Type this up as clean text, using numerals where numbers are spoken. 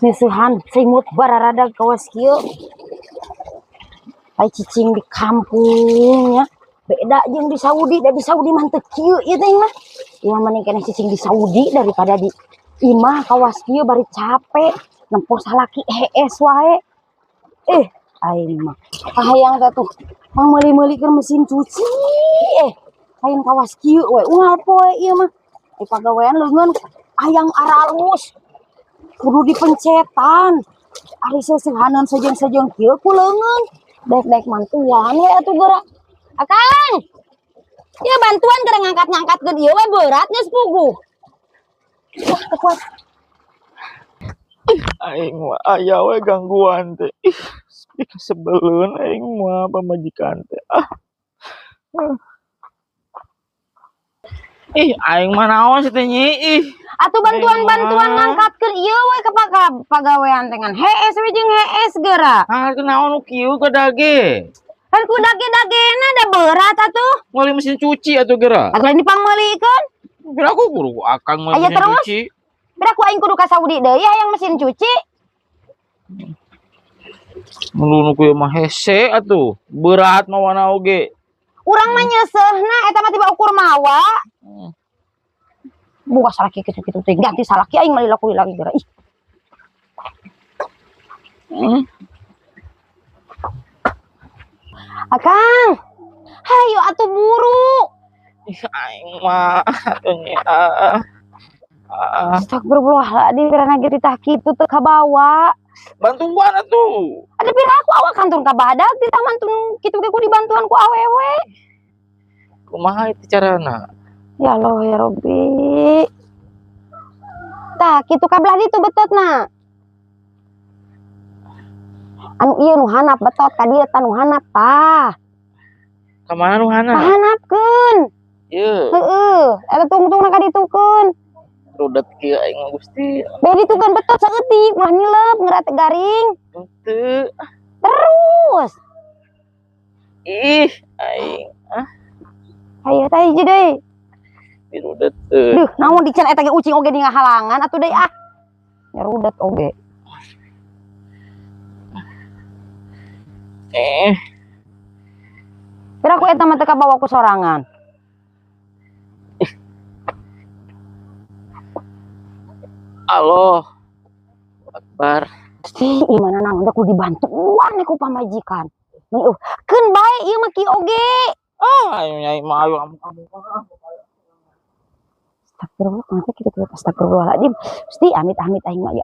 Nyeusehan selimut bararadag kawas kieu. Ai cicing di kampung nya. Beda jeung di Saudi, da di Saudi mah teu kieu ieu teh mah. Ieu mah mending keneh cicing di Saudi daripada di imah kawas kieu bari capek nempo salaki hees wae. Eh, aing mah kahayang teh tuh pangmeuli-meulikeun mesin cuci eh lain kawas kieu we unggal poe ieu mah. Eh pagawean leungeun hayang aralus kudu dipencetan. Ari seuseuhaneun sejeung-sejeung kieu ku leungeun. Daek-daek mantuan we atuh geura. Akang. Ya bantuan geura ngangkat-ngangkatkeun ieu we berat geus puguh. Wah, teu kuat. Aing mah aya we gangguan teh. Ih, kasebeleun aing mah pamajikan teh. Ah. Ah. Ih, aing mah naon sih teh Nyi? Ih. Atuh bantuan-bantuan Aing mah. Ngangkatkeun ieu we ka pagawean teh ngan hees we jeung hees geura. Ah, kunaon nu kieu ka dage? Kan ku dage-dagena da berat atuh. Meuli mesin cuci atuh geura. Atuh lain dipangmeulikeun. Kira aku kudu akang meuli Aya mesin terus? Cuci. Beda ku aing kudu ka Saudi deui hayang mesin cuci. Mun nu kieu mah hese atuh. Berat mawana oge. Urang mah nyeuseuhna eta mah tiba ukur mawa. Buka salaki kitu-kitu teh ganti salaki aing mah lila lagi geura. Ih, Akang. Hayo atuh buru. Ih, aing mah atuh Nyi. Ah. Ah. Astagfirullahaladzim, pirana ge titah kitu teu kabawa. Bantuan atuh. Ada pira aku awak kantun ka badag titah mantun kitu ge ku dibantuan ku awewe. Kumaha itu carana? Ya Allah ya Robbi. Tah, kitu ka belah ditu betotna. Anu ieu nu handap betot ka dieu tah nu handap tah. Ka mana nu handap? Kahandapkeun. Ieu. Heeh, eta tungtungna ka ditukeun. Rudet kieu aing mah Gusti. Be ditukeun betot saeutik, ulah nilep ngerat teh garing. Henteu. Terus. Ih, aing ah. Hayo tah hiji deui. Dirudet teu. Duh, naon dican eta ge ucing oge di ngahalangan atuh deui ah. Nyarudet oge. Eh. Pira ku eta mah teu kabawa ku sorangan. Allah Akbar. Gusti, ieu mana naon teh kudu dibantuan ku pamajikan. Nih, keun bae ieu mah kieu oge. Ah, ayo nyai mah ayo amu-amu. Astagfirullah, kenapa kitu teh astagfirullahaladzim. Gusti, amit-amit aing mah ya.